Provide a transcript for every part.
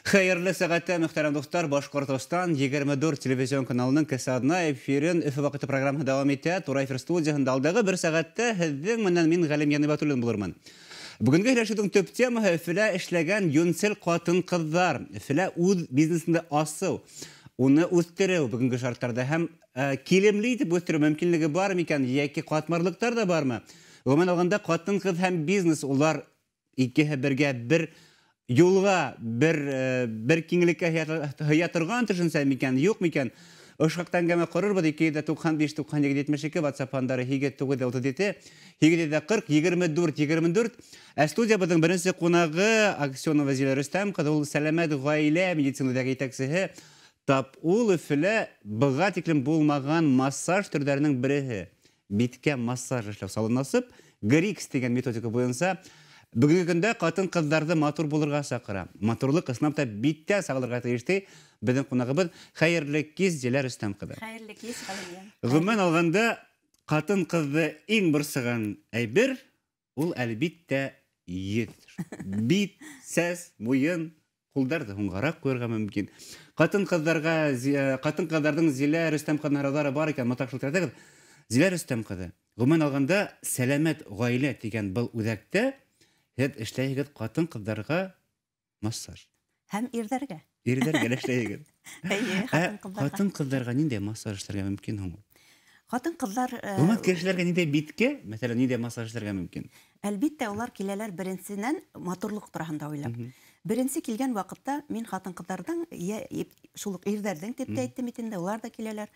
Хәйерле сәғәттә, мөхтәрәм дуҫтар, Башҡортостан 24 телевизион каналының «Кесе аҙна» эфирын «Өфө ваҡыты» программаһы дауам итә. Тура эфир студияһында алдағы бер сәғәттә һеҙҙең менән мин, Ғәлим Янибатуллин, булырмын. Бөгөнгө һөйләшеүҙең төп темаһы — Өфөлә эшләгән йүнсел ҡатын-ҡыҙҙар, Өфөлә үҙ бизнесыңды асыу, уны үҫтереү бөгөнгө шарттарҙа һәм килемле итеп үҫтереү мөмкинлеге бар микән, йәки ҡатмарлыҡтар ҙа бармы? Ғөмүмән алғанда, ҡатын-ҡыҙ һәм бизнес, улар икеһе бергә бер юлға, бер киңлеккә һыя торған төшөнсә микән, юҡ микән? Ошо хаҡта әңгәмә ҡорорбоҙ. 295 97 72, WhatsApp һандары 8 937 840 24 24. Ә студиябыҙҙың беренсе ҡунағы Аксенова Зилә Рөстәм ҡыҙы, ул «Сәләмәт ғаилә» медицина үҙәге етәксеһе. Тап ул Өфөлә быға тиклем булмаған массаж төрҙәренең береһе — биткә массаж эшләү салоны асып, Грикс тигән методика буйынса бөгөнгө көндә ҡатын-ҡыҙҙарҙы матур булырға саҡыра. Матурлыҡ ысынлап та биттә сағылырға тейеш, ти беҙҙең ҡунағыбыҙ. Хәйерле кис, Зилә Рөстәм ҡыҙы. Хәйерле кис, Ғәлимйән. Ғөмүмән алғанда, ҡатын-ҡыҙҙы иң борсоған әйбер ул, әлбиттә, йөҙ. Бит, сәс, муйын, ҡулдарҙы һуңғараҡ ҡуйырға мөмкин. Ҡатын-ҡыҙҙарҙың Зилә Рөстәм ҡыҙының һорауҙары бар икән, мотлаҡ шылтыратығыҙ. Зилә Рөстәм ҡыҙы, ғөмүмән алғанда, «Сәләмәт ғаилә» тигән был үҙәктә һеҙ эшләйһегеҙ ҡатын-ҡыҙҙарға массаж. Һәм ирҙәргә. Ирҙәргә лә эшләйһегеҙ. Эйе, Ә ҡатын-ҡыҙҙарға. ҡатын-ҡыҙҙарға ниндәй массаж эшләргә мөмкин һуң? Ҡатын-ҡыҙҙар Ғөмүмән, кешеләргә ниндәй биткә, мәҫәлән, ниндәй массаж эшләргә мөмкин? Әлбиттә, улар киләләр беренсенән матурлыҡ тураһында уйлап. Беренсе килгән ваҡытта мин ҡатын-ҡыҙҙарҙың, йә шул уҡ ирҙәрҙең тип тә әйттем бит инде, улар ҙа киләләр.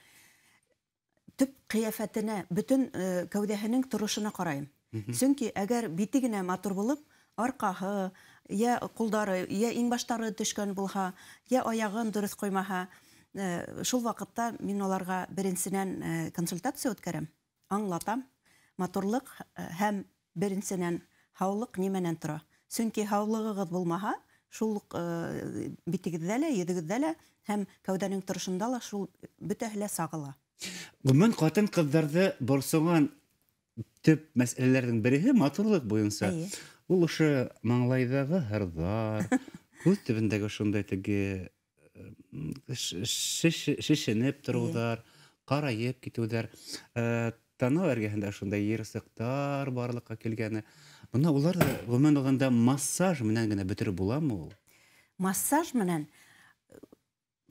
Төп ҡиәфәтенә, бөтөн кәүҙәһенең торошона ҡарайым. Сөнки әгәр бите генә матур булып, арҡаһы, йә ҡулдары, йә иңбаштары төшкән булһа, йә аяғын дөрөҫ ҡуймаһа, шул ваҡытта мин уларға беренсенән консультация үткәрәм, аңлатам. Матурлыҡ һәм беренсенән һаулыҡ нимәнән тора? Сөнки һаулығығыҙ булмаһа, шул уҡ битегеҙҙә лә, йөҙөгөҙҙә лә һәм кәүҙәнең торошонда ла шул бөтәһе лә сағыла. Ғөмүмән, ҡатын-ҡыҙҙарҙы борсоған төп мәсьәләләрҙең береһе матурлыҡ буйынса. Ул ошо маңлайҙағы һырҙар, күҙ төбөндәге ошондай теге шешенеп тороуҙар, ҡарайып китеүҙәр, танау эргәһендә ошондай йырсыҡтар барлыҡҡа килгәне. Бына улар ҙа, ғөмүмән алғанда, массаж менән генә бөтөрөп буламы ул? Массаж менән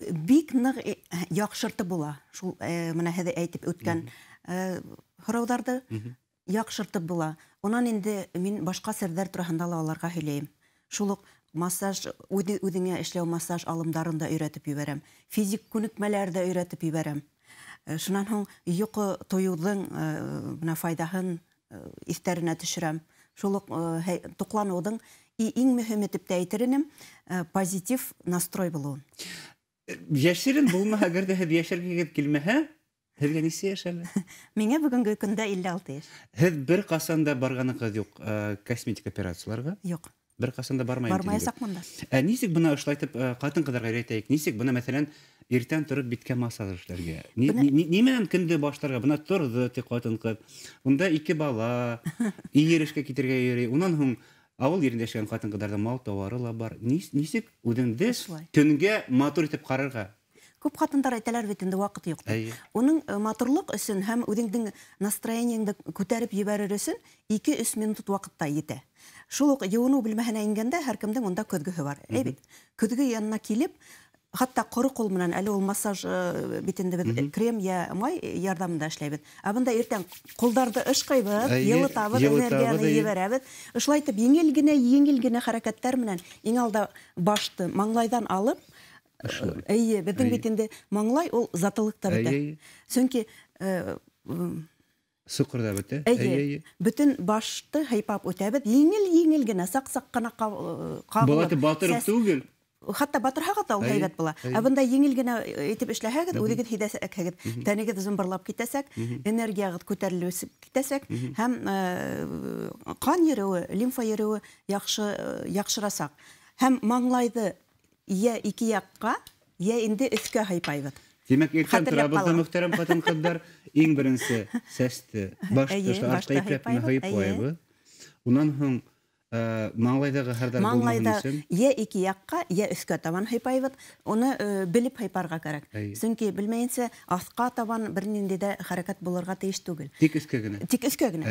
бик ныҡ яҡшыртып була. Шул бына һеҙ әйтеп үткән һорауҙарҙы яҡшыртып була. Унан инде мин башҡа серҙәр тураһында ла уларға һөйләйем. Шул уҡ массаж, үҙеңә эшләү массаж алымдарын да өйрәтеп ебәрәм. Физик күнекмәләр ҙә өйрәтеп ебәрәм. Шунан һуң йоҡо туйыуҙың бына файҙаһын иҫтәренә төшөрәм. Шул уҡ туҡланыуҙың иң мөһиме тип тә әйтер инем, позитив настрой булыуын. Йәшерен булмаһа, әгәр ҙә һеҙ йәшергегеҙ килмәһә, һеҙгә нисә йәш әле? Миңә бөгөнгө көндә 56 йәш. Һеҙ бер ҡасан да барғанығыҙ юҡ косметик операцияларға? Юҡ. Бер ҡасан да бармайым Бармаясаҡмын да. Ә нисек бына ошолайтып ҡатын-ҡыҙҙарға өйрәтәйек? Нисек бына, мәҫәлән, иртән тороп биткә массаж эшләргә? Ни менән көндө башларға? Бына торҙо ти ҡатын-ҡыҙ. Унда ике бала, ир эшкә китергә йөрөй. Унан һуң ауыл ерендә йәшәгән ҡатын-ҡыҙҙарҙың мал тауары ла бар. Нисек үҙеңде көнгә матур итеп ҡарарға? Күп ҡатындар әйтәләр бит инде, ваҡыт юҡ тип. Уның матурлыҡ өсөн һәм үҙеңдең настроениеңде күтәреп ебәрер өсөн ике-өс минут ваҡыт та етә. Шул уҡ йыуыныу бүлмәһенә ингәндә һәр кемдең унда көҙгөһө бар. Әй бит. Көҙгө янына килеп, хатта ҡоро ҡул менән, әле ул массаж бит инде беҙ крем йә май ярҙамында эшләйбеҙ. Ә бында иртән ҡулдарҙы ышҡыйбыҙ, йылытабыҙ, Йылытабыҙ, энергияны ебәрәбеҙ. Ошолай итеп еңел генә, еңел генә хәрәкәттәр менән иң алда башты маңлайҙан алып. Эйе, беҙҙең бит инде маңлай ул затылыҡта бөтә. Сөнки Соҡорҙа бөтә. Эйе, Эйе. бөтөн башты һыйпап үтәбеҙ. Еңел-еңел генә, саҡ-саҡ ҡына ҡағылып, Була тип батырып сәс түгел. Хатта батырһағыҙ ҙа ул һәйбәт була. Ә бында еңел генә итеп эшләһәгеҙ, үҙегеҙ һиҙәсәкһегеҙ, тәнегеҙ зымбырлап китәсәк, энергияғыҙ күтәрелеп китәсәк һәм ҡан йөрөүе, лимфа йөрөүе яҡшырасаҡ. Һәм маңлайҙы йә ике яҡҡа, йә инде өҫкә һыйпайбыҙ. Тимәк, иртән Хәтерләп торабыҙ да, ҡалам. мөхтәрәм ҡатын-ҡыҙҙар, иң беренсе сәсте, башты Эйе, ошо артта башты ипләп кенә һыйпайбыҙ, һыйпайбыҙ. Унан һуң Маңлайҙағы һырҙар булмаһын өсөн? Йә ике яҡҡа, йә өҫкә табан һыйпайбыҙ. Уны белеп һыйпарға кәрәк. Сөнки белмәйенсә аҫҡа табан бер ниндәй ҙә хәрәкәт булырға тейеш түгел. Тик өҫкә генә? Тик өҫкә генә.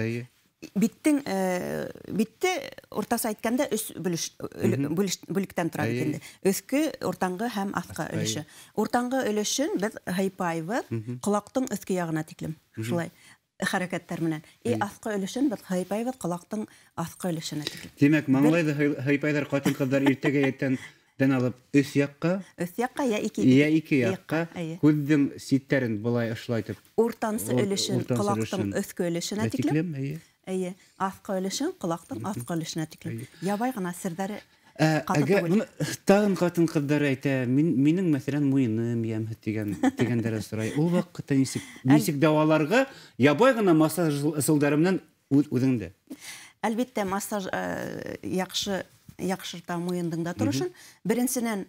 Битте уртаса әйткәндә өс бүлектән тора бит инде. Өҫкө, уртанғы һәм аҫҡы өлөшө. Уртанғы өлөшөн беҙ һыйпайбыҙ ҡолаҡтың өҫкө яғына тиклем. Шулай хәрәкәттәр менән. И аҫҡы өлөшөн беҙ һыйпайбыҙ ҡолаҡтың аҫҡы өлөшөнә тиклем. Тимәк, маңлайҙы һыйпайҙар ҡатын-ҡыҙҙар иртәгә иртәндән алып өс яҡҡа, өс яҡҡа йә ике, йә ике яҡҡа, күҙҙең ситтәрен былай ошолайтып, уртансы өлөшөн ҡолаҡтың өҫкө өлөшөнә тиклем. Эйе, аҫҡы өлөшөн ҡолаҡтың аҫҡы өлөшөнә тиклем. Ябай ғына серҙәре ҡаты түгел. Тағын ҡатын-ҡыҙҙар әйтә, минең мәҫәлән муйыным йәмһеҙ тигәндәре сорай. Ул ваҡытта нисек дауаларға ябай ғына массаж ысулдары менән үҙеңде? Әлбиттә, массаж яҡшырта муйындың да торошон. Беренсенән,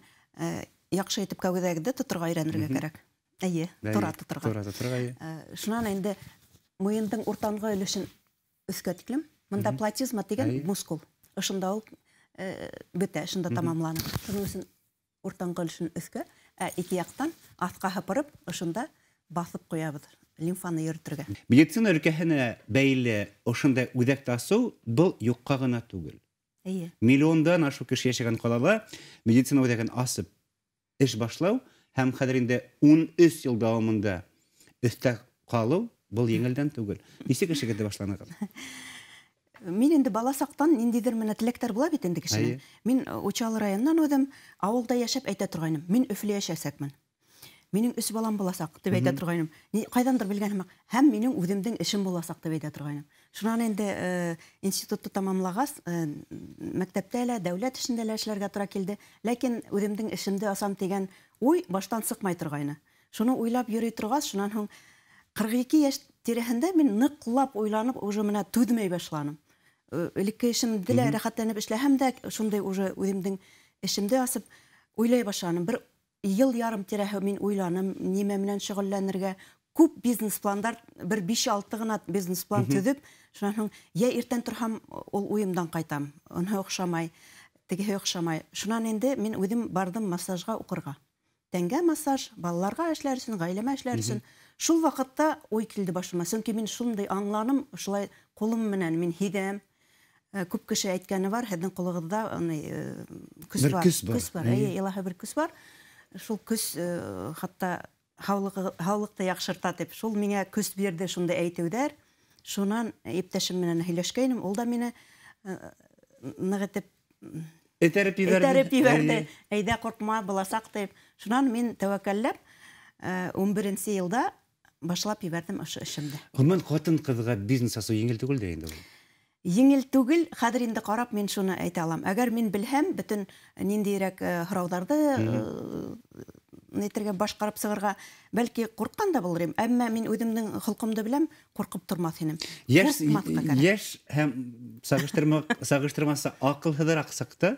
яҡшы итеп кәүҙәгеҙҙе тоторға өйрәнергә кәрәк. Эйе, тура тоторға. Тура тоторға, эйе. Шунан инде муйындың уртанғы өлөшөн өҫкә тиклем. Мында платизма тигән мускул. Ошонда ул бөтә, шунда тамамлана. Шуның өсөн уртанғы өлөшөн өҫкә, ә ике яҡтан аҫҡа һыпырып, ошонда баҫып ҡуябыҙ лимфаны йөрөтөргә. Медицина өлкәһенә бәйле ошондай үҙәкте асыу был юҡҡа ғына түгел. Миллиондан ашыу кеше йәшәгән ҡалала медицина үҙәген асып эш башлау һәм хәҙер инде 13 йыл дауамында өҫтә ҡалыу был еңелдән түгел. Нисек эшегеҙҙе башланығыҙ? Мин инде бала саҡтан ниндәйҙер менә теләктәр була бит инде кешенең. Мин Учалы районынан үҙем, ауылда йәшәп әйтә торғайным. Мин Өфөлә йәшәсәкмен. Минең өс балам буласаҡ тип әйтә торғайным. Ҡайҙандыр белгән һымаҡ, һәм минең үҙемдең эшем буласаҡ тип әйтә торғайным. Шунан инде институтты тамамлағас, мәктәптә лә, дәүләт эшендә лә эшләргә тура килде. Ләкин үҙемдең эшемде асам тигән уй баштан сыҡмай торғайны. Шуны уйлап йөрөй торғас, шунан һуң 42 йәш тирәһендә мин ныҡлап уйланып, уже менә түҙмәй башланым. Элекке эшемде лә рәхәтләнеп эшләһәм дә, шундай уже үҙемдең эшемде асып уйлай башланым. Бер йыл ярым тирәһе мин уйланым, нимә менән шөғөлләнергә. Күп бизнес-пландар, бер 5-6 ғына бизнес-план төҙөп, шунан һуң йә иртән торһам, ул уйымдан ҡайтам. Уныһы оҡшамай, тегеһе оҡшамай. Шунан инде мин үҙем барҙым массажға уҡырға. Тәнгә массаж, балаларға эшләр өсөн, ғаиләмә эшләр өсөн. Шул ваҡытта уй килде башыма. Сөнки мин шундай аңланым, шулай ҡулым менән мин һиҙәм. Күп кеше әйткәне бар, һеҙҙең ҡулығыҙҙа көс бар. Көс бар. Эйе, илаһи бер көс бар. Шул көс хатта һаулыҡты яҡшырта тип. Шул миңә көс бирҙе шундай әйтеүҙәр. Шунан иптәшем менән һөйләшкәйнем, ул да мине ныҡ итеп этәреп ебәрҙе. Әйҙә, ҡурҡма, буласаҡ тип. Шунан мин тәүәккәлләп 11-нсе йылда башлап ебәрҙем ошо эшемде. Ғөмүмән, ҡатын-ҡыҙға бизнес асыу еңел түгел дә инде ул. Еңел түгел, хәҙер инде ҡарап мин шуны әйтә алам. Әгәр мин белһәм, бөтөн ниндәйерәк һорауҙарҙы нитергә башҡарып сығырға, бәлки ҡурҡҡан да булыр инем. Әммә мин үҙемдең холҡомдо беләм, ҡурҡып тормаҫ инем. Йәш һәм сағыштырмаса аҡылһыҙыраҡ саҡта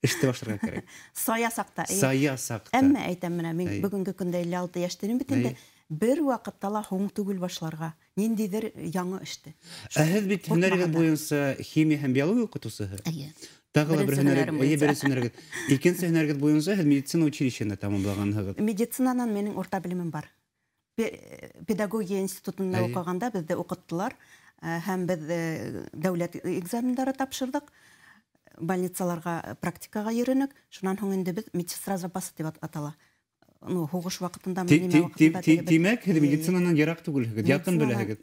эште башларға кәрәк. Сая саҡта. Сая саҡта. Әммә әйтәм менә, мин бөгөнгө көндә 56 йәштәнем бит инде. Бер ваҡытта ла һуң түгел башларға. Ниндәйҙер яңы эште. Ә һеҙ бит һөнәрегеҙ буйынса химия һәм биология уҡытыусыһы. Эйе. Тағы ла бер һөнәрегеҙ, эйе, беренсе һөнәрегеҙ. Икенсе һөнәрегеҙ буйынса һеҙ медицина училищеһында тамамлағанһығыҙ. Медицинанан минең урта белемем бар. Педагогия институтында уҡығанда беҙҙе уҡыттылар һәм беҙ дәүләт экзамендары тапшырҙыҡ. Больницаларға практикаға йөрөнөк. Шунан һуң инде беҙ медсестра запасы тип атала. Ну, һуғыш ваҡытында, нимә ваҡытында тегебеҙ. Тимәк, һеҙ медицинанан йыраҡ түгелһегеҙ, яҡын беләһегеҙ.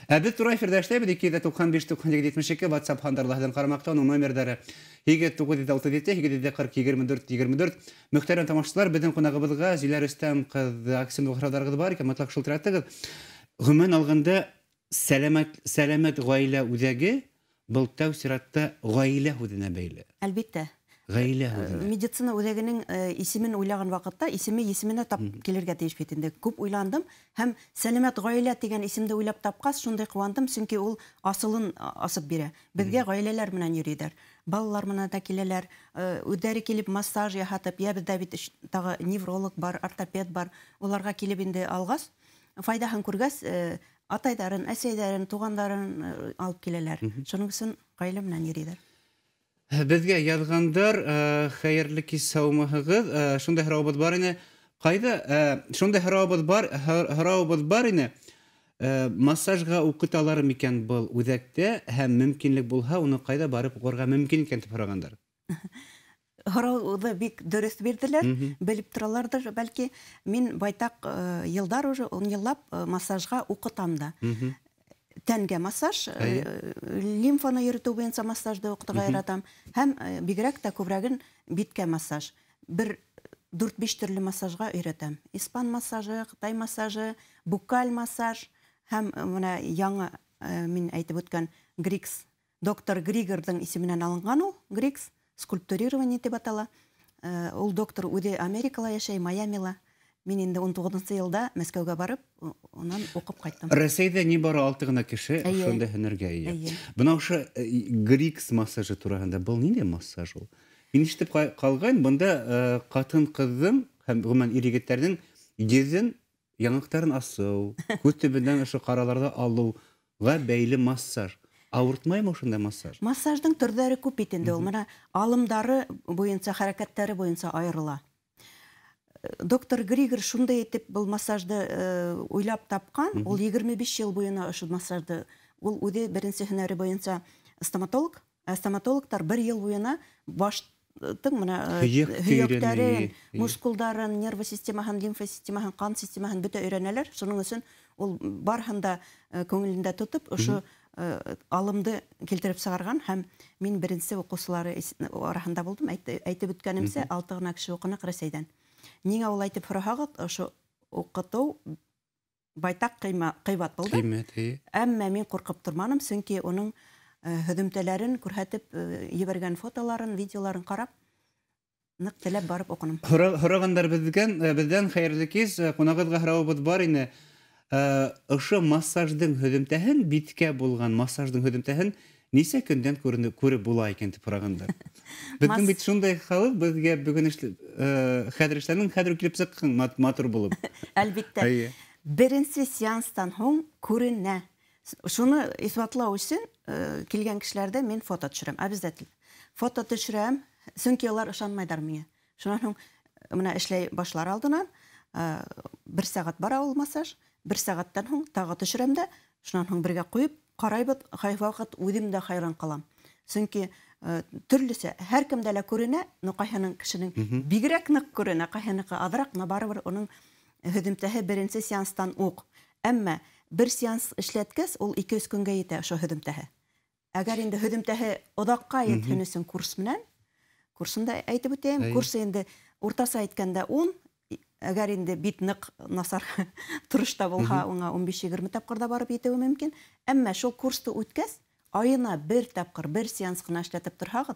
Ә беҙ тура эфирҙа эшләйбеҙ. 295 97 72 WhatsApp һандарҙа һеҙҙең ҡарамаҡта, уның номерҙары 8 967 840 24 24. Мөхтәрәм тамашасылар, беҙҙең ҡунағыбыҙға Зилә Рөстәм ҡыҙы Аксенова һорауҙарығыҙ бар икән, мотлаҡ шылтыратығыҙ. Ғөмүмән алғанда, сәләмәт ғаилә үҙәге был тәү сиратта ғаилә һүҙенә бәйле. Әлбиттә. Ғаилә һүҙенә. Медицина үҙәгенең исемен уйлаған ваҡытта исеме есеменә тап килергә тейеш бит инде. Күп уйландым һәм сәләмәт ғаилә тигән исемде уйлап тапҡас, шундай ҡыуандым, сөнки ул асылын асып бирә. Беҙгә ғаиләләр менән йөрөйҙәр. Балалар менән дә киләләр, үҙҙәре килеп массаж яһатып, йә беҙҙә бит тағы невролог бар, ортопед бар. Уларға килеп инде алғас, файҙаһын күргәс, атайҙарын, әсәйҙәрен, туғандарын алып киләләр. Шуның өсөн ғаилә менән йөрөйҙәр. Беҙгә яҙғандар, хәйерле кис, һаумыһығыҙ. Шундай һорауыбыҙ бар ине. Ҡайҙа, шундай һорауыбыҙ бар ине. Массажға уҡыталар микән был үҙәктә, һәм мөмкинлек булһа, уны ҡайҙа барып уҡырға мөмкин икән тип һорағандар. Һорауҙы бик дөрөҫ бирҙеләр, белеп тораларҙыр, бәлки. Мин байтаҡ йылдар уже, 10 йыллап массажға уҡытам да. Тәнгә массаж, лимфаны йөрөтөү буйынса массажды уҡытырға яратам. Һәм бигерәк тә күберәген биткә массаж. Бер 4-5 төрлө массажға өйрәтәм. Испан массажы, ҡытай массажы, букаль массаж һәм бына яңы мин әйтеп үткән Грикс, доктор Григорҙың исеменән алынған ул, Грикс, скульптурирование тип атала. Ул доктор үҙе Америкала йәшәй, Майамила. Мин инде 19 йылда Мәскәүгә барып, унан уҡып ҡайттым. Рәсәйҙә ни бары 6 ғына кеше ошондай һөнәргә эйә. Бына ошо Грикс массажы тураһында, был ниндәй массаж ул? Мин ишетеп ҡалған, бында ҡатын-ҡыҙҙың һәм ғөмүмән ир-егеттәрҙең йөҙөн, яңаҡтарын асыу, күҙ төбөнән ошо ҡараларҙы алыуға бәйле массаж. Ауыртмаймы ошондай массаж? Массаждың төрҙәре күп бит инде ул. Бына алымдары буйынса, хәрәкәттәре буйынса айырыла. Доктор Григор шундай итеп был массажды уйлап тапҡан. Ул 25 йыл буйына ошо массажды, ул үҙе беренсе һөнәре буйынса стоматолог. Ә стоматологтар бер йыл буйына баштың бына һөйәктәрен, мускулдарын, нервы системаһын, лимфа системаһын, ҡан системаһын бөтә өйрәнәләр. Шуның өсөн ул барыһын да күңелендә тотоп, ошо алымды килтереп сығарған. Һәм мин беренсе уҡыусылары араһында булдым. Әйтеп үткәнемсә, 6 ғына кеше уҡыныҡ Рәсәйҙән. Ниңә улай итеп һораһағыҙ, ошо уҡытыу байтаҡ ҡыйбат булды. Ҡиммәт, эйе. Әммә мин ҡурҡып торманым, сөнки уның һөҙөмтәләрен күрһәтеп ебәргән фотоларын, видеоларын ҡарап, ныҡ теләп барып уҡыным. Һорағандар беҙҙән хәйерле кис, ҡунағыҙға һорауыбыҙ бар ине. Ошо массаждың һөҙөмтәһен, биткә булған массаждың һөҙөмтәһен нисә көндән күреп була икән тип һорағандар. Беҙҙең бит шундай халыҡ, беҙгә бөгөн хәҙер эшләнең, хәҙер килеп сыҡһын матур булып. Әлбиттә. Беренсе сеанстан һуң күренә. Шуны иҫбатлау өсөн килгән кешеләрҙе мин фото төшөрәм, обязательно. Фото төшөрәм, сөнки улар ышанмайҙар миңә. Шунан һуң бына эшләй башлар алдынан бер сәғәт бара ул массаж, бер сәғәттән һуң тағы төшөрәм дә, шунан һуң бергә ҡуйып ҡарайбыҙ, ҡайваҡыт үҙем дә хайран ҡалам. Сөнки төрлөсә һәр кемдә лә күренә, но ҡайһының кешенең бигерәк ныҡ күренә, ҡайһыныҡы аҙыраҡ, но барыбер уның һөҙөмтәһе беренсе сеанстан уҡ. Әммә бер сеанс эшләткәс, ул 2-3 көнгә етә ошо һөҙөмтәһе. Әгәр инде һөҙөмтәһе оҙаҡҡа етһен өсөн курс менән, курсын да әйтеп үтәйем, курсы инде уртаса әйткәндә 10, әгәр инде бит ныҡ насар торошта булһа, уңа 15-20 тапҡыр да барып етеүе мөмкин. Әммә шул курсты үткәс, айына бер тапҡыр, бер сеанс ҡына эшләтеп торһағыҙ,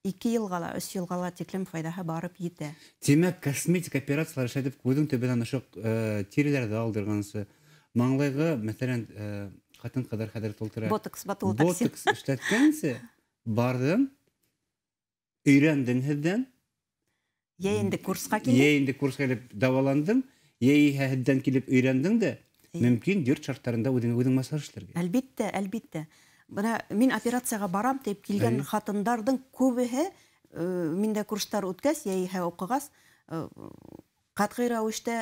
2 йылға ла, 3 йылға ла тиклем файҙаһы барып етә. Тимәк, косметик операциялар эшләтеп, күҙҙең төбөнән ошо тиреләрҙе алдырғансы, маңлайға, мәҫәлән, ҡатын-ҡыҙҙар хәҙер тултыра. Ботокс, ботулотоксин. Ботокс эшләткәнсе, барҙың, өйрәндең һеҙҙән. Йә инде курсҡа килеп. Йә инде курсҡа килеп дауаландың, йә һеҙҙән килеп өйрәндең дә, мөмкин йорт шарттарында үҙеңә үҙең массаж эшләргә. Әлбиттә, әлбиттә. Бына мин операцияға барам тип килгән хатындарҙың күбеһе миндә курстар үткәс, йә иһә уҡығас, ҡәтғи рәүештә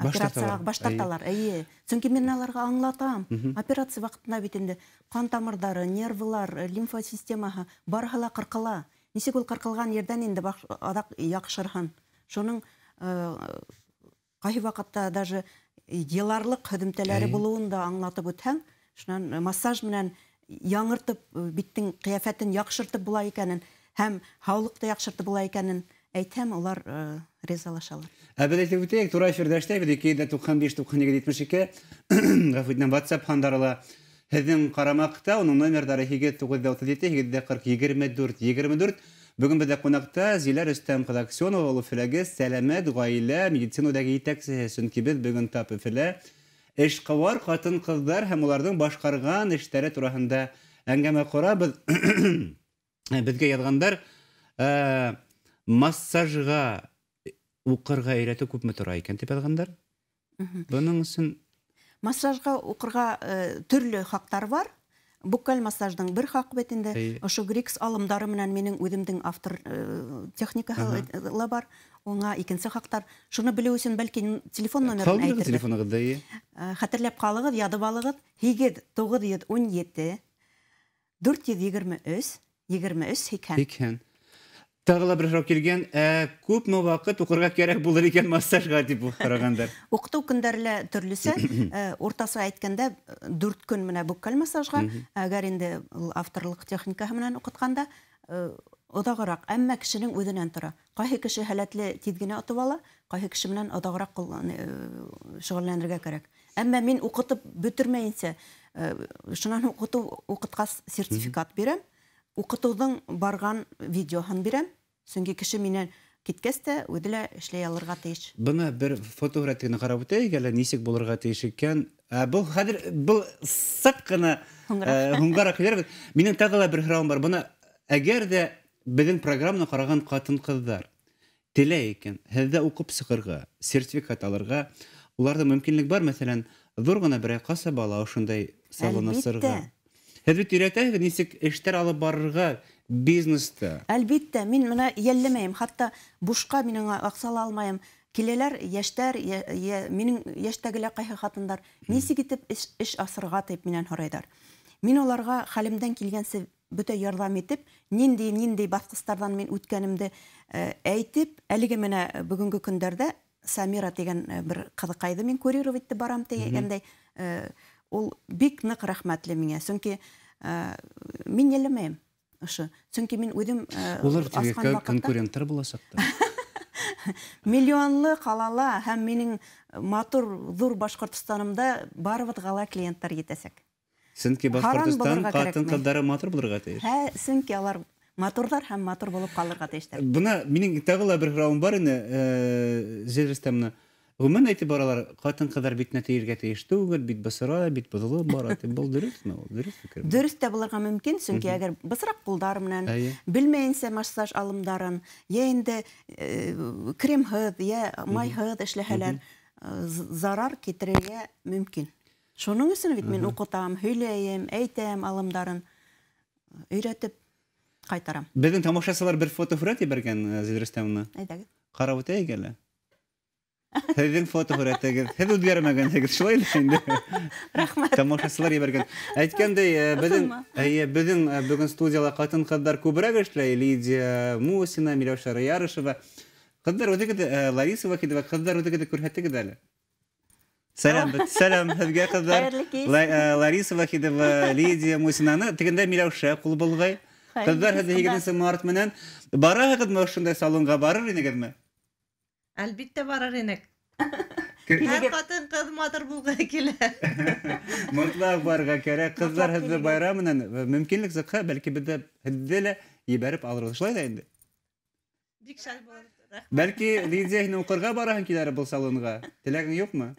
операцияға баш тарталар. Эйе. Сөнки мин аларға аңлатам. Операция ваҡытында бит инде ҡан тамырҙары, нервылар, лимфа системаһы барыһы ла ҡырҡыла. Нисек ул ҡырҡылған ерҙән инде аҙаҡ яҡшырһын. Шуның ҡайһы ваҡытта даже йыларлыҡ һөҙөмтәләре булыуын да аңлатып үтһәң, шунан массаж менән яңыртып, биттең ҡиәфәтен яҡшыртып була икәнен һәм һаулыҡты яҡшыртып була икәнен әйтһәм, улар ризалашалар. Ә беҙ әйтеп үтәйек, тура эфирҙа эшләйбеҙ, 295 92 72, ғәфү итәм, WhatsApp һандары ла һеҙҙең ҡарамаҡта, уның номерҙары 8 937 840 24 24. Бөгөн беҙҙә ҡунаҡта Зилә Рөстәм ҡыҙы Аксенова, ул Өфөләге Сәләмәт ғаилә медицина үҙәге етәксеһе. Сөнки беҙ бөгөн тап Өфөлә эшҡыуар ҡатын-ҡыҙҙар һәм уларҙың башҡарған эштәре тураһында әңгәмә ҡорабыҙ. Беҙгә яҙғандар, массажға уҡырға өйрәтеү күпме тора икән тип яҙғандар. Бының өсөн массажға уҡырға төрлө хаҡтар бар. Буккаль массаждың бер хаҡ бит инде. Ошо Грикс алымдары менән минең үҙемдең автор техникаһы ла бар. Уңа икенсе хаҡтар. Шуны белеү өсөн бәлки телефон номерын әйтербеҙ. Телефонығыҙҙы, эйе. Хәтерләп ҡалығыҙ, яҙып алығыҙ. 8 917 423 23 80. Тағы ла бер һорау килгән, күпме ваҡыт уҡырға кәрәк булыр икән массажға тип һорағандар? Уҡытыу көндәре лә төрлөсә, уртаса әйткәндә 4 көн менә буккаль массажға, әгәр инде авторлыҡ техникаһы менән уҡытҡанда оҙағыраҡ, әммә кешенең үҙенән тора. Ҡайһы кеше һәләтле тиҙ генә отоп ала, ҡайһы кеше менән оҙағыраҡ шөғөлләнергә кәрәк. Әммә мин уҡытып бөтөрмәйенсә, шунан һуң уҡытҡас сертификат бирәм. Уҡытыуҙың барған видеоһын бирәм, сөнки кеше минән киткәс тә үҙе лә эшләй алырға тейеш. Бына бер фотоһүрәтен ҡарап үтәйек әле, нисек булырға тейеш икән. Был хәҙер был саҡ ҡына һуңғараҡ килербеҙ. Минең тағы ла бер һорауым бар. Бына әгәр ҙә беҙҙең программаны ҡараған ҡатын-ҡыҙҙар теләй икән, һеҙҙә уҡып сығырға, сертификат алырға, уларҙа мөмкинлек бар, мәҫәлән, ҙур ғына берәй ҡасаба ла ошондай салон асырға. Һеҙ бит өйрәтәһегеҙ нисек эштәр алып барырға бизнеста. Әлбиттә, мин бына йәлләмәйем, хатта бушҡа мин уңа аҡса ала алмайым. Киләләр йәштәр, минең йәштәге лә ҡайһы ҡатындар нисек итеп эш асырға тип минән һорайҙар. Мин уларға хәлемдән килгәнсе бөтә ярҙам итеп, ниндәй баҫҡыстарҙан мин үткәнемде әйтеп, әлеге менә бөгөнгө көндәрҙә Самира тигән бер ҡыҙыҡайҙы мин курировать итеп барам тигәндәй, ул бик ныҡ рәхмәтле миңә, сөнки мин йәлләмәйем ошо. Сөнки мин үҙем улар конкуренттар буласаҡ та. Миллионлы ҡалала һәм минең матур ҙур Башҡортостанымда барыбыҙға ла клиенттар етәсәк. Сөнки Башҡортостан ҡатын-ҡыҙҙары матур булырға тейеш. Һә, сөнки алар матурҙар һәм матур булып ҡалырға тейештәр. Бына минең тағы ла бер һорауым бар ине, Зилә Рөстәмовна. Ғөмүмән әйтеп баралар, ҡатын-ҡыҙҙар битенә тейергә тейеш түгел, бит бысыра, бит боҙолоп бара. Был дөрөҫмө ул? Дөрөҫ фекерме? Дөрөҫ тә булырға мөмкин, сөнки әгәр бысраҡ ҡулдар менән, белмәйенсә массаж алымдарын, йә инде кремһыҙ, йә майһыҙ эшләһәләр, зарар китерергә мөмкин. Шуның өсөн бит мин уҡытам, һөйләйем, әйтәм алымдарын, өйрәтеп ҡайтарам. Беҙҙең тамашасылар бер фотоһүрәт ебәргән, Зилә Рөстәмовна. Әйҙәгеҙ. Ҡарап үтәйек әле. Һеҙҙең фотоһүрәтегеҙ, һеҙ үҙгәрмәгәнһегеҙ, шулай ҙа инде. Рәхмәт. Тамашасылар ебәргән. Әйткәндәй, беҙҙең бөгөн студияла ҡатын-ҡыҙҙар күберәк эшләй. Лидия Мусина, Миләүшә Ярышева. Ҡыҙҙар үҙегеҙ, Лариса Вахидова, ҡыҙҙар үҙегеҙ күрһәтегеҙ әле. Сәләм, сәләм һеҙгә, ҡыҙҙар. Лариса Вахидова, Лидия Мусинаны, тегендә Миләүшә ҡул болғай. Ҡыҙҙар, һеҙҙе 8 март менән бараһығыҙмы ошондай салонға, барыр инегеҙме? Әлбиттә барыр инек. Һәр ҡатын-ҡыҙ матур булғы килә. Мотлаҡ барырға кәрәк. Ҡыҙҙар, һеҙҙе байрам менән мөмкинлек сыҡһа, бәлки беҙҙә һеҙҙе лә ебәреп алырбыҙ. Шулай ҙа инде. Бик шәл булыр. Рәхмәт. Бәлки Лидия, һин уҡырға бараһың килер был салонға. Теләгең юҡмы?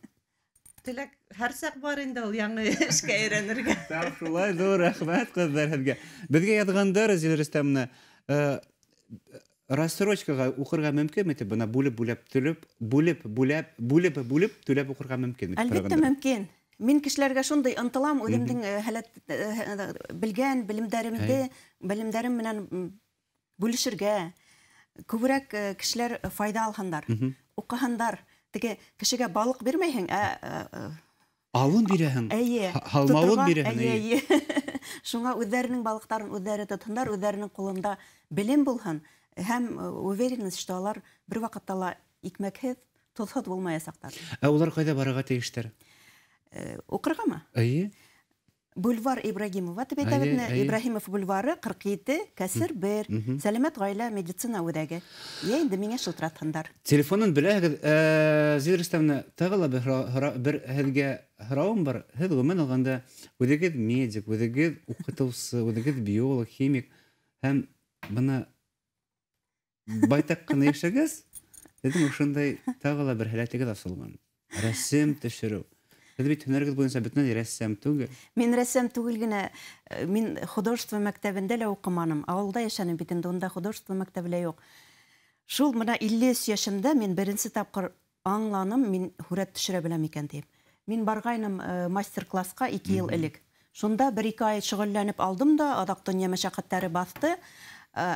Теләк һәр саҡ бар инде ул яңы эшкә өйрәнергә. Тап шулай, ҙур рәхмәт ҡыҙҙар һеҙгә. Беҙгә яҙғандар, Зилә Рөстәмовна, рассрочкаға уҡырға мөмкинме тип, бына бүлеп-бүлеп төлөп, бүлеп-бүлеп, бүлеп-бүлеп түләп уҡырға мөмкинме тип Әлбиттә һорағандар. мөмкин. Мин кешеләргә шундай ынтылам, үҙемдең һәләт, белгән белемдәремде, белемдәрем менән бүлешергә. Күберәк кешеләр файҙа алһындар, уҡыһындар. Теге кешегә балыҡ бирмәйһең, Алын бирәһең, Эйе, һалмауын тоторға, бирәһең, эйе, эйе. эйе. Шуңа үҙҙәренең балыҡтарын үҙҙәре тотһондар, үҙҙәренең ҡулында белем булһын һәм уверенность, что алар бер ваҡытта ла икмәкһеҙ, тоҙһоҙ булмаясаҡтар. Ә улар ҡайҙа барырға тейештәр? Уҡырғамы? Эйе. Бульвар Ибрагимова тип әйтәбеҙ, Эйе, эйе. Ибрагимов бульвары 47, кәсер 1, Сәләмәт ғаилә медицина үҙәге. Йә инде миңә шылтыратһындар. Телефонын беләһегеҙ, Зилә Рөстәмовна, тағы ла бер һеҙгә һорауым бар. Һеҙ ғөмүмән алғанда үҙегеҙ медик, үҙегеҙ уҡытыусы, үҙегеҙ биолог, химик һәм бына байтаҡ ҡына йәшәгәс, һеҙҙең ошондай тағы ла бер һәләтегеҙ асылған. Рәсем төшөрөү. Һеҙ бит һөнәрегеҙ буйынса бөтөнләй рәссам түгел. Мин рәссам түгел генә, мин художество мәктәбендә лә уҡыманым. Ауылда йәшәнем бит инде, унда художество мәктәбе лә юҡ. Шул бына 53 йәшемдә мин беренсе тапҡыр аңланым, мин һүрәт төшөрә беләм икән тип. Мин барғайным мастер-классҡа 2 йыл элек. Шунда 1-2 ай шөғөлләнеп алдым да, аҙаҡ донъя мәшәҡәттәре баҫты.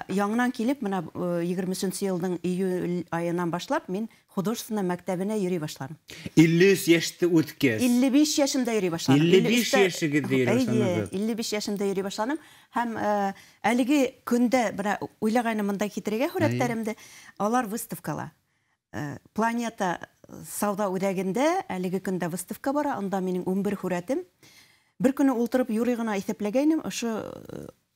Яңынан килеп, мына 23 йылдың июль айынан башлап, мин художественный мәктәбенә йөрөй башланым. 53 йәште үткәс. 55 йәшемдә йөрөй башланым. 55 йәшегеҙҙә йөрөй башланығыҙ. 55 йәшемдә йөрөй башланым. Һәм әлеге көндә бына уйлағайным мында китерергә һүрәттәремде, алар выставкала. Планета сауҙа үҙәгендә әлеге көндә выставка бара, унда минең 11 һүрәтем. Бер көнө ултырып юрый ғына иҫәпләгәйнем, ошо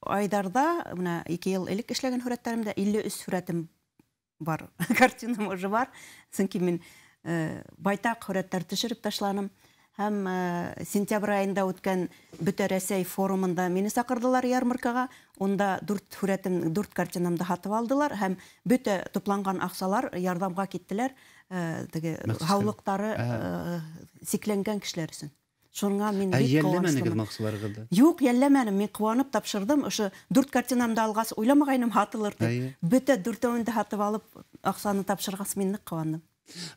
айҙарҙа, бына 2 йыл элек эшләгән һүрәттәремдә 53 һүрәтем бар, картинам уже бар. Сөнки мин байтаҡ һүрәттәр төшөрөп ташланым. Һәм сентябрь айында үткән Бөтә Рәсәй форумында мине саҡырҙылар ярмаркаға. Унда 4 һүрәтем, 4 картинамды һатып алдылар һәм бөтә тупланған аҡсалар ярҙамға киттеләр, теге һаулыҡтары сикләнгән кешеләр өсөн. Шуңа мин бик ҡыуаныслымын. Юҡ, йәлләмәнем. Мин ҡыуанып тапшырҙым. Ошо 4 картинамды алғас, уйламағайным һатылыр тип. Бөтә 4-әүен дә һатып алып, аҡсаны тапшырғас, мин ныҡ ҡыуандым.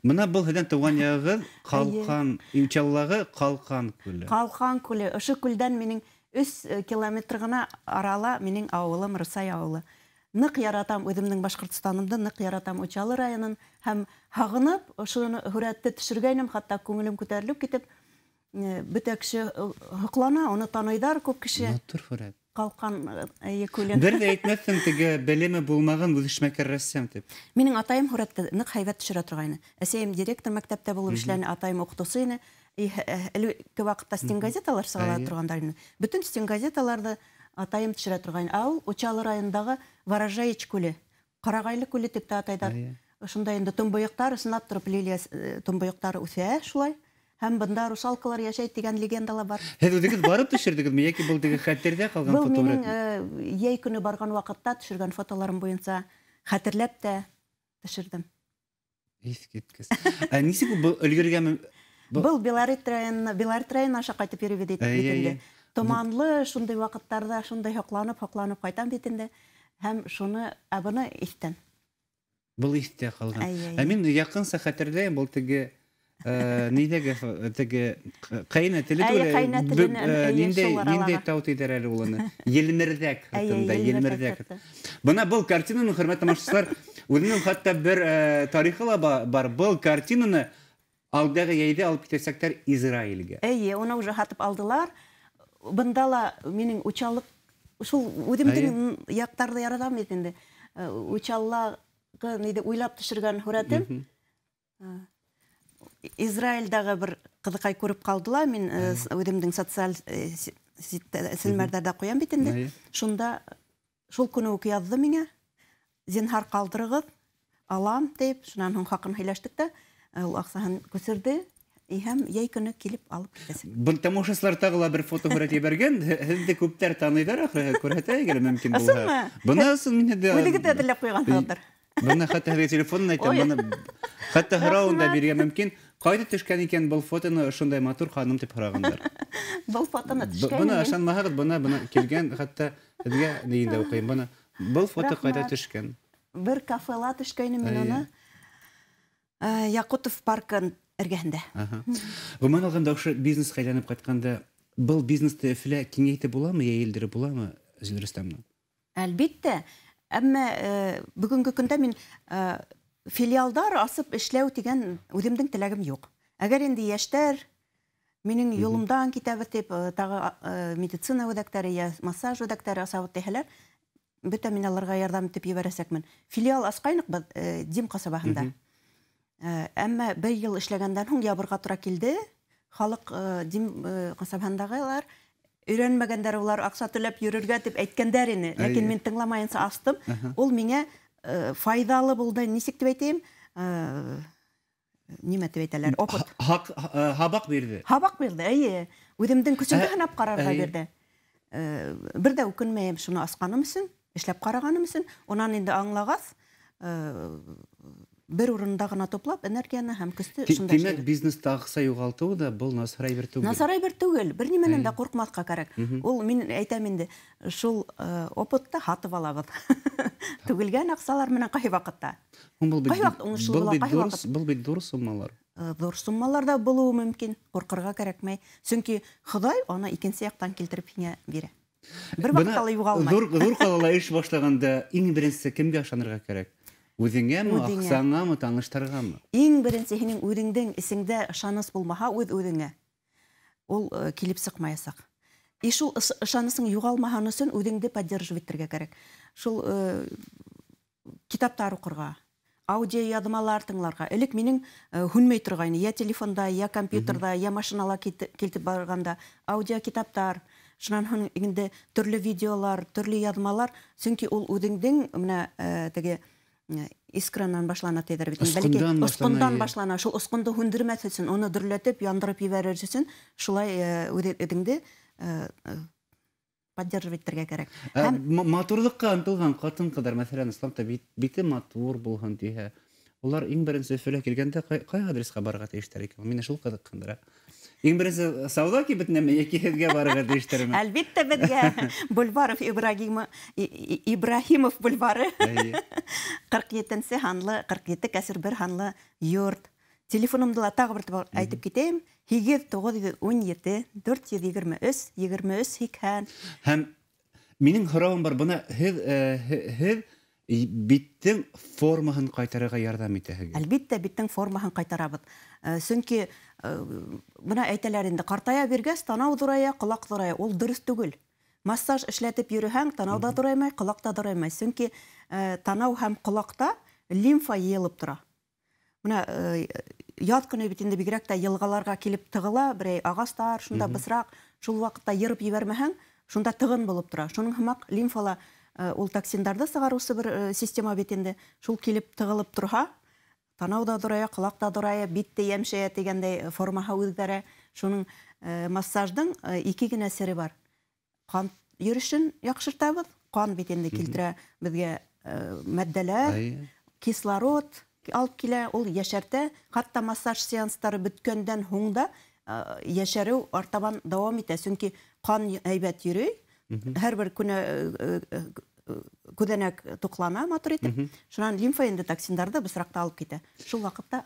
Бына был һеҙҙең тыуған яғығыҙ Ҡалҡан, Учалылағы Ҡалҡан күле. Ҡалҡан күле. Ошо күлдән минең 3 километр ғына арала минең ауылым, Рысай ауылы. Ныҡ яратам үҙемдең Башҡортостанымды, ныҡ яратам Учалы районын һәм һағынып ошо һүрәтте төшөргәйнем, хатта күңелем күтәрелеп китеп, бөтә кеше һоҡлана, уны таныйҙар күп кеше. Матур һүрәт. Ҡалҡан күлен. Бер ҙә әйтмәҫһең, теге белеме булмаған үҙешмәкәр рәссам тип. Минең атайым һүрәтте ныҡ һәйбәт төшөрә торғайны. Әсәйем директор мәктәптә булып эшләне, атайым уҡытыусы ине. Элекке ваҡытта стенгазеталар сығара торғандар ине. Бөтөн стенгазеталарҙы атайым төшөрә торғайны. Ә ул Учалы районындағы Ворожаич күле, Ҡарағайлы күле тип тә атайҙар. Ошонда инде томбойоҡтар, ысынлап тороп лилия томбойоҡтары үҫә шулай. Һәм бында русалкалар йәшәй тигән легенда ла бар. Һеҙ үҙегеҙ барып төшөрҙөгөҙмө йәки был теге хәтерҙә ҡалған Был фотоһүрәт? минең йәй көнө барған ваҡытта төшөргән фотоларым буйынса хәтерләп тә төшөрҙөм. Иҫ киткес. Ә нисек был өлгөргәнме? Был Белорет районы, Белорет районы аша ҡайтып йөрөйбөҙ бит инде. Томанлы шундай ваҡыттарҙа шундай һоҡланып, һоҡланып ҡайтам бит инде. Һәм шуны, ә быны иҫтән. Был иҫтә ҡалған. Ә мин яҡынса хәтерләйем, был теге нейҙәге теге ҡәйнә теле түгел, ниндәй тау тейҙәр әле ул уны? Елмерҙәк һыртында, Елмерҙәк. Бына был картинаны, хөрмәтле тамашасылар, үҙенең хатта бер тарихы ла бар. Был картинаны алдағы йәйҙә алып китәсәктәр Израилгә. Эйе, уны уже һатып алдылар. Бында ла минең Учалыҡ, шул үҙемдең яҡтарҙы яратам бит инде. Учаллағы ниҙе уйлап төшөргән һүрәтем. Израилдәге бер ҡыҙыҡай күреп ҡалдыла, мин үҙемдең социаль селмәрҙәрҙә ҡуям бит инде. Шунда шул көнө үк яҙҙы миңә, зинһар ҡалдырығыҙ, алам тип, шунан һуң хаҡын һөйләштек тә, ул аҡсаһын күсерҙе, һәм йәй көнө килеп алып китәсәк. Был тамашасылар тағы ла бер фотоһүрәт ебәргән, һеҙҙе күптәр таныйҙар ахыры, күрһәтә әле мөмкин булһа. Ысынмы? Бына ысын мин һеҙҙе Үҙегеҙ ҙә әҙерләп ҡуйғанһығыҙҙыр. Бына хатта һеҙгә телефонын әйтәм, бына хатта һорауын да бирергә мөмкин. Ҡайҙа төшкән икән был фотоны ошондай матур ханым тип һорағандар. Был фотоны төшкән Бына мин. ышанмаһағыҙ, бына килгән, хатта һеҙгә нейен дә уҡыйым. Бына был фото ҡайҙа төшкән? Бер кафела төшкәйнем мин уны. Яҡутов паркын эргәһендә. Ғөмүмән алғанда, ошо бизнесҡа әйләнеп ҡайтҡанда, был бизнесты Өфөлә киңәйтеп буламы, йәйелдереп буламы, Зилә Рөстәмовна? Әлбиттә. Әммә бөгөнгө көндә мин филиалдар асып эшләү тигән үҙемдең теләгем юҡ. Әгәр инде йәштәр минең юлымдан китәбеҙ тип, тағы медицина үҙәктәре йә массаж үҙәктәре асабыҙ тиһәләр, бөтә мин аларға ярҙам итеп ебәрәсәкмен. Филиал асҡайныҡ беҙ Дим ҡасабаһында. Әммә бер йыл эшләгәндән һуң ябырға тура килде. Халыҡ Дим ҡасабаһындағылар өйрәнмәгәндәр, улар аҡса түләп йөрөргә тип әйткәндәр ине. Ләкин мин тыңламайынса астым. Ул миңә файҙалы булды. Нисек тип әйтәйем? Нимә тип әйтәләр? Опыт. Һабаҡ бирҙе. Һабаҡ бирҙе, эйе. Үҙемдең көсөмдө һынап ҡарарға бирҙе. Бер ҙә үкенмәйем шуны асҡаным өсөн, эшләп ҡарағаным өсөн. Унан инде аңлағас, бер урында ғына туплап энергияны һәм көстө шунда Тимәк, эшләйбеҙ. бизнеста аҡса юғалтыу ҙа был насар әйбер түгел. Насар әйбер түгел, бер нимәнән дә ҡурҡмаҫҡа кәрәк. Ул мин әйтәм инде, шул опытты һатып алабыҙ. Түгелгән аҡсалар менән ҡайһы ваҡытта. Һуң был бит Ҡайһы ваҡыт уңышлы был була, бит ҡайһы ҙур ваҡыт был бит ҙур суммалар. Ҙур суммалар ҙа булыуы мөмкин, ҡурҡырға кәрәкмәй. Сөнки Хоҙай уны икенсе яҡтан килтереп һиңә бирә. Бер ваҡытта ла юғалмай. Ҙур ҡалала эш башлағанда иң беренсе кемгә ышанырға кәрәк? Үҙеңәме, аҡсаңамы, таныштарғамы? Иң беренсе һинең үҙеңдең эсеңдә ышаныс булмаһа, үҙ-үҙеңә ул килеп сыҡмаясаҡ. И шул ышанысың юғалмаһын өсөн үҙеңде поддерживать итергә кәрәк. Шул китаптар уҡырға, аудио яҙмалар тыңларға. Элек минең һүнмәй торғайны, я телефонда, я компьютерҙа, я машинала килтеп барғанда аудио китаптар, шунан һуң инде төрлө видеолар, төрлө яҙмалар, сөнки ул үҙеңдең менә теге искранан башлана тиҙәр бит. Бәлки осҡондан башлана. Шул осҡондо һүндермәҫ өсөн, уны дөрләтеп, яндырып ебәрер өсөн шулай үҙеңде поддерживать итергә кәрәк. Матурлыҡҡа ынтылған ҡатын-ҡыҙҙар, мәҫәлән, исламда бите матур булһын тиһә, улар иң беренсе Өфөлә килгәндә ҡай адресҡа барырға тейештәр икән? Мине шул ҡыҙыҡһындыра. Иң беренсе сауҙа кибетенәме йәки һеҙгә барырға тейештәрме? Әлбиттә, беҙгә Бульваров Ибраһимов бульвары 47-нсе һанлы, 47 кәсер 1 һанлы йорт. Телефонымды ла тағы бер әйтеп китәйем. 8 917 423 23 80. Һәм минең һорауым бар, бына һеҙ биттең формаһын ҡайтарырға ярҙам итәһегеҙ. Әлбиттә, биттең формаһын ҡайтарабыҙ. Сөнки бына әйтәләр инде, ҡартая биргәс танау ҙурая, ҡолаҡ ҙурая. Ул дөрөҫ түгел. Массаж эшләтеп йөрөһәң, танау да ҙураймай, ҡолаҡ та ҙураймай. Сөнки танау һәм ҡолаҡта лимфа йыйылып тора. Бына яҙ көнө бит инде бигерәк тә йылғаларға килеп тығыла, берәй ағастар, шунда бысраҡ, шул ваҡытта йырып ебәрмәһәң, шунда тығын булып тора. Шуның һымаҡ лимфала ул токсиндарҙы сығарыусы бер система бит инде. Шул килеп тығылып торһа, танау да ҙурая, ҡолаҡ та ҙурая, бит тә йәмшәйә тигәндәй формаһы үҙгәрә. Шуның массаждың ике генә сере бар. Ҡан йөрөшөн яҡшыртабыҙ. Ҡан бит инде килтерә беҙгә матдәләр, кислород алып килә, ул йәшәртә. Хатта массаж сеанстары бөткәндән һуң да йәшәреү артабан дауам итә. Сөнки ҡан һәйбәт йөрөй, һәр бер көнө күҙәнәк туҡлана матур итеп. Шунан лимфа инде токсиндарҙы бысраҡта алып китә. Шул ваҡытта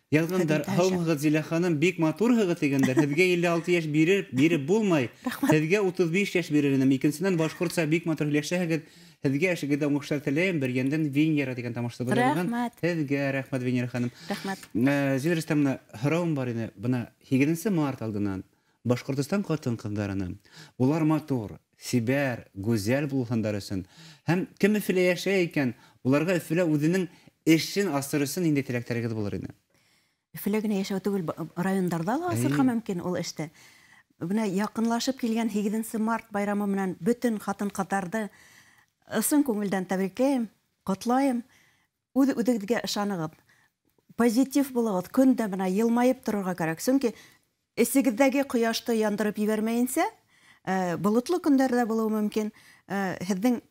Яҙғандар, һаумыһығыҙ, Зилә ханым, бик матурһығыҙ тигәндәр. Һеҙгә 56 йәш биреп булмай. Һеҙгә 35 йәш бирер инем. Икенсенән, башҡортса бик матур һөйләшәһегеҙ. Һеҙгә эшегеҙҙә уңыштар теләйем. Бер йәндән Венера тигән тамашасы булған. Рәхмәт. Һеҙгә рәхмәт, Венера ханым. Рәхмәт. Зилә Рөстәмовна, һорауым бар ине. Бына 8 март алдынан Башҡортостан ҡатын-ҡыҙҙарының улар матур, сибәр, гүзәл булһындар өсөн һәм кем Өфөлә йәшәй икән, уларға Өфөлә үҙенең эшен асыр өсөн ниндәй теләктәрегеҙ булыр ине? Өфөлә генә йәшәү түгел, райондарҙа ла асырға мөмкин ул эште. Бына яҡынлашып килгән 8 март байрамы менән бөтөн ҡатын-ҡыҙҙарҙы ысын күңелдән тәбрикләйем, ҡотлайым. Үҙ-үҙегеҙгә ышанығыҙ, позитив булығыҙ, көн дә бына йылмайып торорға кәрәк. Сөнки эсегеҙҙәге ҡояшты яндырып ебәрмәйенсә, болотло көндәр ҙә булыуы мөмкин. Һеҙҙең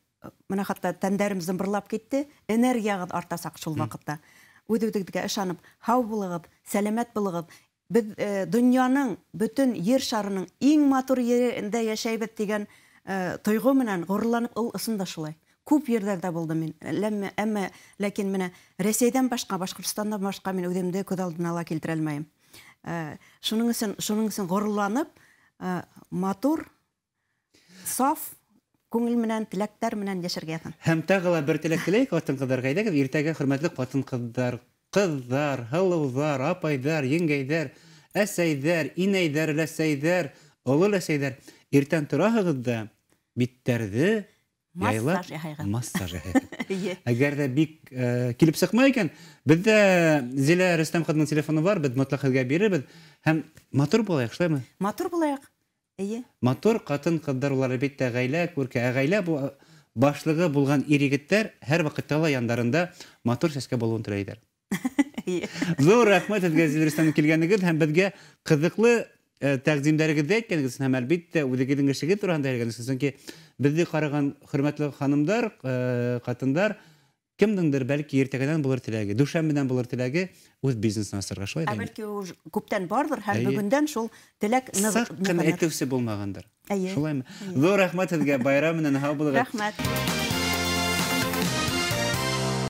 бына хатта тәндәрем зымбырлап китте, энергияғыҙ артасаҡ шул ваҡытта. Үҙ-үҙегеҙгә ышанып, һау булығыҙ, сәләмәт булығыҙ. Беҙ донъяның, бөтөн ер шарының иң матур ерендә йәшәйбеҙ тигән тойғо менән ғорурланып, ул ысын да шулай. Күп ерҙәрҙә булдым мин. Әммә ләкин менә Рәсәйҙән башҡа, Башҡортостандан башҡа мин үҙемде күҙ алдына ла килтерә алмайым. Шуның өсөн ғорурланып, матур, саф күңел менән, теләктәр менән йәшәргә яҙһын. Һәм тағы ла бер теләк теләйек ҡатын-ҡыҙҙарға. Әйҙәгеҙ, иртәгә хөрмәтле ҡатын-ҡыҙҙар, ҡыҙҙар, һылыуҙар, апайҙар, еңгәйҙәр, әсәйҙәр, инәйҙәр, өләсәйҙәр, оло өләсәйҙәр, иртән тораһығыҙ да биттәрҙе яйлап массаж яһайғыҙ. Әгәр ҙә бик килеп сыҡмай икән, беҙҙә Зилә Рөстәм ҡыҙының телефоны бар, беҙ мотлаҡ һеҙгә бирербеҙ. Һәм матур булайыҡ, шулаймы? Матур булайыҡ. Эйе. Матур ҡатын-ҡыҙҙар улар әлбиттә ғаилә күркә. Ә ғаилә башлығы булған ир-егеттәр һәр ваҡытта ла яндарында матур сәскә булыуын теләйҙәр. Ҙур рәхмәт һеҙгә, Зилә Рөстәм, килгәнегеҙ һәм беҙгә ҡыҙыҡлы тәҡдимдәрегеҙҙе әйткәнегеҙ өсөн һәм әлбиттә үҙегеҙҙең эшегеҙ тураһында һөйләгәнегеҙ өсөн. Сөнки беҙҙе ҡараған хөрмәтле ханымдар, ҡатындар, кемдеңдер бәлки иртәгәнән булыр теләге, дүшәмбенән булыр теләге үҙ бизнесын асырға, шулай Ә ҙа инде. бәлки ул күптән барҙыр һәм бөгөндән шул теләк Саҡ ҡына ныҡыныр. әйтеүсе булмағандыр. Эйе. Шулаймы? Ҙур рәхмәт һеҙгә, байрам менән һау булығыҙ. Рәхмәт.